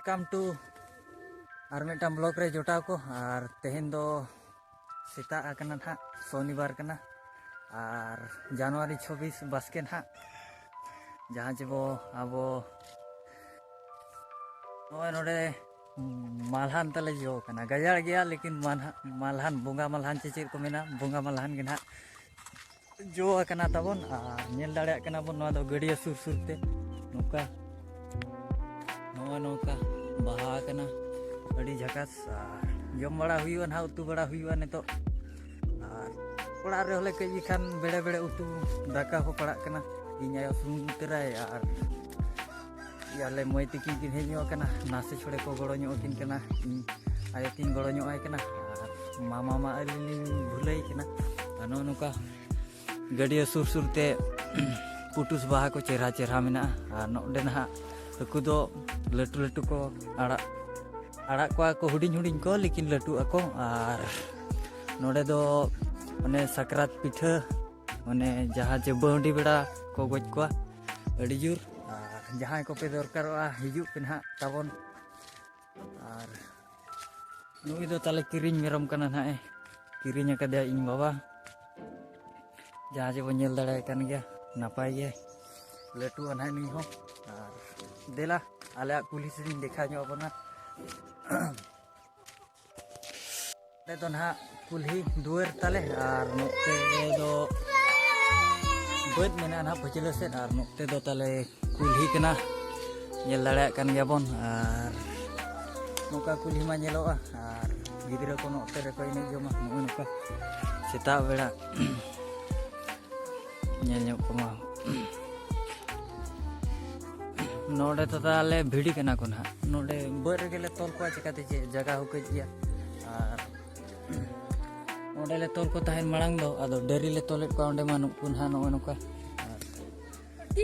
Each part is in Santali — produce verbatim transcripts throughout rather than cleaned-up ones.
Welcome to ᱟᱨ ᱢᱤᱫᱴᱟᱝ vlog ᱨᱮ ᱡᱚᱴᱟᱣ ᱠᱚ᱾ ᱟᱨ ᱛᱮᱦᱮᱧ ᱫᱚ ᱥᱮᱛᱟᱜ ᱟᱠᱟᱱᱟ ᱱᱟᱦᱟᱜ, ᱥᱚᱱᱤᱵᱟᱨ ᱠᱟᱱᱟ, ᱟᱨ ᱡᱟᱱᱩᱣᱟᱨᱤ ᱪᱷᱚᱵᱵᱤᱥ ᱵᱟᱥᱠᱮ ᱱᱟᱦᱟᱜ, ᱡᱟᱦᱟᱸ ᱪᱮ ᱵᱚ ᱟᱵᱚ ᱱᱚᱜᱼᱚᱭ ᱱᱚᱰᱮ ᱢᱟᱞᱦᱟᱱ ᱛᱟᱞᱮ ᱡᱚ ᱠᱟᱱᱟ᱾ ᱜᱟᱡᱟᱲ ᱜᱮᱭᱟ, ᱞᱮᱠᱤᱱ ᱢᱟᱞᱦᱟ-, ᱢᱟᱞᱦᱟᱱ, ᱵᱚᱸᱜᱟ ᱢᱟᱞᱦᱟᱱ ᱪᱮ ᱪᱮᱫ ᱠᱚ ᱢᱮᱱᱟ, ᱵᱚᱸᱜᱟ ᱢᱟᱞᱦᱟᱱ ᱜᱮ ᱱᱟᱦᱟᱜ ᱡᱚ ᱟᱠᱟᱱᱟ ᱛᱟᱵᱚᱱ᱾ ᱟᱨ ᱧᱮᱞ ᱫᱟᱲᱮᱭᱟᱜ ᱠᱟᱱᱟ ᱵᱚᱱ, ᱱᱚᱣᱟ ᱫᱚ ᱜᱟᱹᱰᱭᱟᱹ ᱥᱩᱨ ᱥᱩᱨ ᱛᱮ ᱱᱚᱝᱠᱟ, ᱱᱚᱜᱼᱚᱭ ᱱᱚᱝᱠᱟ ᱵᱟᱦᱟ ᱟᱠᱟᱱᱟ, ᱟᱹᱰᱤ ᱡᱷᱟᱠᱟᱥ᱾ ᱟᱨ ᱡᱚᱢ ᱵᱟᱲᱟ ᱦᱩᱭᱩᱜᱼᱟ ᱱᱟᱦᱟᱜ, ᱩᱛᱩ ᱵᱟᱲᱟ ᱦᱩᱭᱩᱜᱼᱟ ᱱᱤᱛᱚᱜ᱾ ᱟᱨ ᱚᱲᱟᱜ ᱨᱮᱦᱚᱸ ᱞᱮ ᱠᱟᱹᱡ ᱜᱮ ᱠᱷᱟᱱ ᱵᱮᱲᱮ ᱵᱮᱲᱮ ᱩᱛᱩ ᱫᱟᱠᱟ ᱠᱚ ᱯᱟᱲᱟᱜ ᱠᱟᱱᱟ, ᱤᱧ ᱟᱭᱳ ᱥᱩᱱᱩᱢ ᱩᱛᱟᱹᱨᱟᱭ᱾ ᱟᱨ ᱟᱞᱮ ᱢᱟᱹᱭ ᱛᱤᱠᱤᱱ ᱠᱤᱱ ᱦᱮᱡ ᱧᱚᱜ ᱟᱠᱟᱱᱟ, ᱱᱟᱥᱮ ᱪᱷᱚᱲᱮ ᱠᱚ ᱜᱚᱲᱚ ᱧᱚᱜ ᱟᱹᱠᱤᱱ ᱠᱟᱱᱟ, ᱤᱧ ᱟᱭᱳ ᱛᱤᱧ ᱜᱚᱲᱚ ᱧᱚᱜ ᱟᱭ ᱠᱟᱱᱟ᱾ ᱟᱨ ᱢᱟᱢᱟ ᱢᱟ ᱟᱹᱞᱤᱧ ᱞᱤᱧ ᱵᱷᱩᱞᱟᱹᱭ ᱠᱟᱱᱟ᱾ ᱟᱨ ᱱᱚᱜᱼᱚ ᱱᱚᱝᱠᱟ ᱜᱟᱹᱰᱭᱟᱹ ᱥᱩᱨ ᱥᱩᱨ ᱛᱮ ᱯᱩᱴᱩᱥ ᱵᱟᱦᱟ ᱠᱚ ᱪᱮᱦᱨᱟ ᱪᱮᱦᱨᱟ ᱢᱮᱱᱟᱜᱼᱟ᱾ ᱟᱨ ᱱᱚᱰᱮ ᱱᱟᱦᱟᱜ ᱦᱟᱹᱠᱩ ᱫᱚ ᱞᱟᱹᱴᱩ ᱞᱟᱹᱴᱩ ᱠᱚ ᱟᱲᱟᱜ, ᱟᱲᱟᱜ ᱠᱚᱣᱟ ᱠᱚ ᱦᱩᱰᱤᱧ ᱦᱩᱰᱤᱧ ᱠᱚ, ᱞᱮᱠᱤᱱ ᱞᱟᱹᱴᱩᱜ ᱟᱠᱚ᱾ ᱟᱨ ᱱᱚᱰᱮ ᱫᱚ ᱚᱱᱮ ᱥᱟᱠᱨᱟᱛ ᱯᱤᱴᱷᱟᱹ, ᱚᱱᱮ ᱡᱟᱦᱟᱸ ᱡᱮ ᱵᱟᱹᱣᱰᱤ ᱵᱮᱲᱟ ᱠᱚ ᱜᱚᱡ ᱠᱚᱣᱟ ᱟᱹᱰᱤ ᱡᱳᱨ᱾ ᱟᱨ ᱡᱟᱦᱟᱸᱭ ᱠᱚᱯᱮ ᱫᱚᱨᱠᱟᱨᱚᱜᱼᱟ, ᱦᱤᱡᱩᱜ ᱯᱮ ᱱᱟᱦᱟᱜ ᱛᱟᱵᱚᱱ᱾ ᱟᱨ ᱱᱩᱭ ᱫᱚ ᱛᱟᱞᱮ ᱠᱤᱨᱤᱧ ᱢᱮᱨᱚᱢ ᱠᱟᱱᱟ ᱱᱟᱦᱟᱜ ᱮ, ᱠᱤᱨᱤᱧ ᱟᱠᱟᱫᱮᱭᱟ ᱤᱧ ᱵᱟᱵᱟ᱾ ᱡᱟᱦᱟᱸ ᱡᱮᱵᱚᱱ ᱧᱮᱞ ᱫᱟᱲᱮᱭᱟᱭ ᱠᱟᱱ ᱜᱮᱭᱟ, ᱱᱟᱯᱟᱭ ᱜᱮ ᱞᱟᱹᱴᱩᱜᱼᱟ ᱱᱟᱦᱟᱜ ᱱᱩᱭ ᱦᱚᱸ᱾ ᱟᱨ ᱫᱮᱞᱟ, ᱟᱞᱮᱭᱟᱜ ᱠᱩᱞᱦᱤ ᱥᱮᱫ ᱤᱧ ᱫᱮᱠᱷᱟᱣ ᱧᱚᱜ ᱟᱵᱚᱱᱟ᱾ ᱱᱚᱰᱮ ᱫᱚ ᱱᱟᱦᱟᱜ ᱠᱩᱞᱦᱤ ᱫᱩᱣᱟᱹᱨ ᱛᱟᱞᱮ, ᱟᱨ ᱱᱚᱛᱮ ᱫᱚ ᱵᱟᱹᱫᱽ ᱢᱮᱱᱟᱜᱼᱟ ᱱᱟᱦᱟᱜ ᱯᱟᱹᱪᱷᱞᱟᱹ ᱥᱮᱫ, ᱟᱨ ᱱᱚᱛᱮ ᱫᱚ ᱛᱟᱞᱮ ᱠᱩᱞᱦᱤ ᱠᱟᱱᱟ, ᱧᱮᱞ ᱫᱟᱲᱮᱭᱟᱜ ᱠᱟᱱ ᱜᱮᱭᱟᱵᱚᱱ᱾ ᱟᱨ ᱱᱚᱝᱠᱟ ᱠᱩᱞᱦᱤ ᱢᱟ ᱧᱮᱞᱚᱜᱼᱟ, ᱟᱨ ᱜᱤᱫᱽᱨᱟᱹ ᱠᱚ ᱱᱚᱛᱮ ᱨᱮᱠᱚ ᱮᱱᱮᱡ ᱡᱚᱝᱟ, ᱱᱚᱜᱼᱚ ᱱᱚᱝᱠᱟ ᱥᱮᱛᱟᱜ ᱵᱮᱲᱟ᱾ ᱧᱮᱞ ᱧᱚᱜ ᱠᱚᱢᱟ᱾ ᱱᱚᱰᱮ ᱫᱚ ᱛᱟᱦᱞᱮ ᱵᱷᱤᱰᱤ ᱠᱟᱱᱟ ᱠᱚ ᱱᱟᱦᱟᱜ᱾ ᱱᱚᱰᱮ ᱵᱟᱹᱫᱽ ᱨᱮᱜᱮ ᱞᱮ ᱛᱚᱞ ᱠᱚᱣᱟ, ᱪᱤᱠᱟᱹᱛᱮ ᱪᱮᱫ ᱡᱟᱭᱜᱟ ᱦᱚᱸ ᱠᱟᱹᱡ ᱜᱮᱭᱟ᱾ ᱟᱨ ᱚᱸᱰᱮ ᱞᱮ ᱛᱚᱞ ᱠᱚ ᱛᱟᱦᱮᱱ ᱢᱟᱲᱟᱝ ᱫᱚ, ᱟᱫᱚ ᱰᱟᱹᱨᱤ ᱞᱮ ᱛᱚᱞᱮᱫ ᱠᱚᱣᱟ ᱚᱸᱰᱮ ᱢᱟ, ᱱᱩᱠᱩ ᱱᱟᱦᱟᱜ ᱱᱚᱜᱼᱚᱭ ᱱᱚᱝᱠᱟ᱾ ᱟᱨ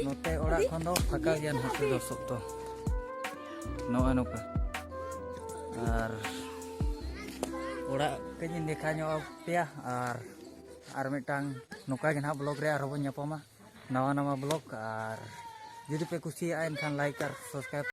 ᱱᱚᱛᱮ ᱚᱲᱟᱜ ᱠᱷᱚᱱ ᱫᱚ ᱯᱷᱟᱸᱠᱟ ᱜᱮᱭᱟ ᱱᱟᱦᱟᱜ ᱫᱚᱨᱥᱚᱠ ᱫᱚ, ᱱᱚᱜᱼᱚᱭ ᱱᱚᱝᱠᱟ᱾ ᱟᱨ ᱚᱲᱟᱜ ᱠᱟᱹᱡ ᱤᱧ ᱫᱮᱠᱷᱟ ᱧᱚᱜ ᱟᱯᱮᱭᱟ, ᱟᱨ ᱟᱨ ᱢᱤᱫᱴᱟᱝ ᱱᱚᱝᱠᱟ ᱜᱮ ᱱᱟᱦᱟᱜ vlog ᱨᱮ ᱟᱨᱦᱚᱸ ᱵᱚᱱ ᱧᱟᱯᱟᱢᱟ, ᱱᱟᱣᱟ ᱱᱟᱣᱟ vlog᱾ ᱟᱨ ᱡᱩᱫᱤ ᱯᱮ ᱠᱩᱥᱤᱭᱟᱜᱼᱟ, ᱮᱱᱠᱷᱟᱱ like ᱟᱨ subscribe